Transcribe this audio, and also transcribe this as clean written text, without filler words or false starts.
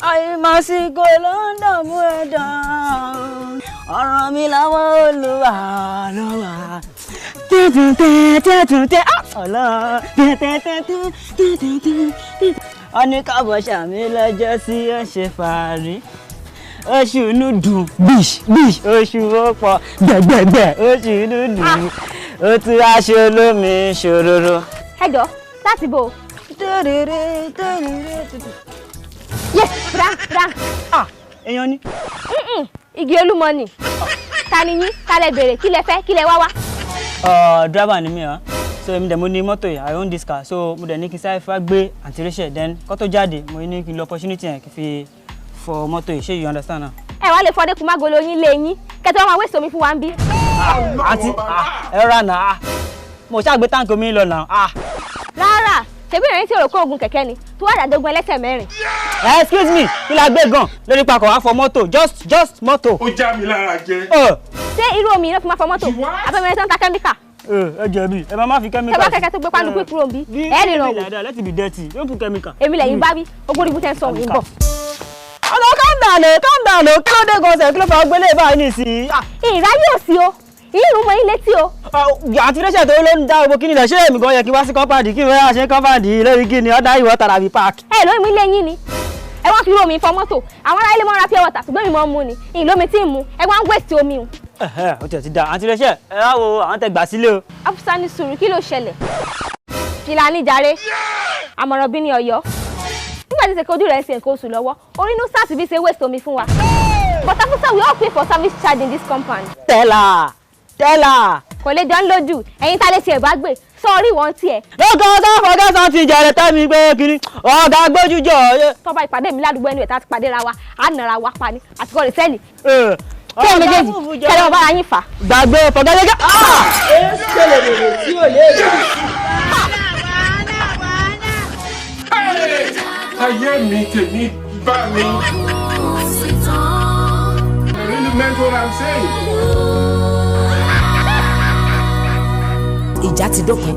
Àìmásìkò ló ń dààmú ẹ̀dá. Ọ̀rọ̀ mi lọ́wọ́ Olúwa ló wà. Tẹ́tùtẹ́ ọ̀lọ́ tẹ́tẹ́tẹ́tẹ́tẹ́tẹ́. Wọ́n ní káàbọ̀ ṣàmì lọ́jọ́ tí ó ṣe fàárí. Oṣù inú dùn bíṣ bíṣ, oṣù ó pọ̀ gbẹ̀gbẹ̀gbẹ̀, oṣù inú dùn. Ó tún aṣọ olómi ṣòroro. Ẹ jọ, láti bò. Yé, ra ra. Ah, èèyàn ni. Igi olúmọ ni. Ta ni yín? Ta lẹ bèrè? Kí lẹ fẹ́? Kí lẹ wá wá? Driver ni mí ah. So èmi dẹ̀ mo ní mọ́tò yìí, I own this car, so mo dẹ̀ ní kí n sáré fẹ́ gbé àǹtí Rachel, then kó tó jáde, mo ní kí n lo opportunity yẹn kí n fi fọ mọ́tò yìí. Ṣé you understand now? Ẹ wá lè fọdé kùn mágolo yín lé yín kẹtẹ wọn máa wéṣọ omi fún wa ń bí. Àǹtí, ẹ rọra nà á, mo ṣáà gbé táǹkì omi lọ nà á. Rárá, ṣebí ìrìn tí ò rò pé ogun kẹ̀kẹ́ ni tó wà dàdógún ẹlẹ́sẹ̀ mẹ́rin. Excuse me, kí la gbé gan lórí pakọ̀ wá fọ mọ́tò, just mọ́tò. Ó já mi lára jẹ. Ṣé irú omi yìí ló fi máa fọ mọ́tò? Abẹ́mẹ́rẹ́ tó ń ta kẹ́míkà. Ẹ jẹ̀bi, ẹ máa má fi kẹ́míkà. Tẹ bá kẹ́kẹ́ tó gbé pálukú kúrò ń bí, ẹ ríran wò. Let it be dirty, don't put chemical. Èmi lẹ́yìn bá wí, ogún ibú tẹ́ ń sọ òun bọ̀. Ọ̀nà, calm down o, calm down o. Kí ló dé gan sẹ̀? Kí ló fà gbélé báyìí nísìnyí? Ìráyè ò sí o, ìrùn mọ́ yín létí o. Àǹtí Rachel tó ló ń dá owó kíni lẹ̀, ṣé èmi gan yẹ kí wá sí compound kí n wá ṣe compound lórí kíni ọ̀dà ìwọ̀ tàràbí park? Ẹ lómi mi lé yín ni ẹ wọ́n fi irú omi fọ mọ́tò. Àwọn ará ilé mọ́ ra pure water, ṣùgbọ́n mi mọ́ ń mu ni ìlómi tí ń mu, ẹ wá ń waste omi o. Ó tiẹ̀ ti da. Àǹtí Rachel, ẹ wá wo àwọn tẹ gbà sílé o. Afusa, ní sùúrù, kí ló ṣẹlẹ̀? Fìlàní jàre, àmọ̀ràn bí ní Ọ̀yọ́ nígbà tí ṣe kojú rẹ̀ ń ṣe nǹkan oṣù lọ́wọ́ orí inú sáà bí ṣe waste omi fún wa. But officer, we all pay for service charge in this compound. Tẹ́lá tẹ́lá. Kò lè jọ ń lójú ẹ̀yin tá lè tiẹ̀ bá gbé sọ́ọ́rí wọ́n tiẹ̀. Lóko tó fọgá sàn ti jẹrẹ tẹ́mi pé kiri ọ̀gá gbójú jọ. Tọ́ba ìpàdé mi ládùúgbò ẹnu ẹ̀ tá a ti pàdé ra wa, á nara wa pa ni àtikọ́ rẹ̀ sẹ́ẹ̀lì. Kí ẹ méjèèjì kẹlẹ́ wọn bára yín fà. Gbàgbé fọgá gẹ́gẹ́. Ṣe lè bèrè tí ò lè rí. Ayé mi, tèmi bá mi. I really meant what I'm saying. Ìjà ti dópin.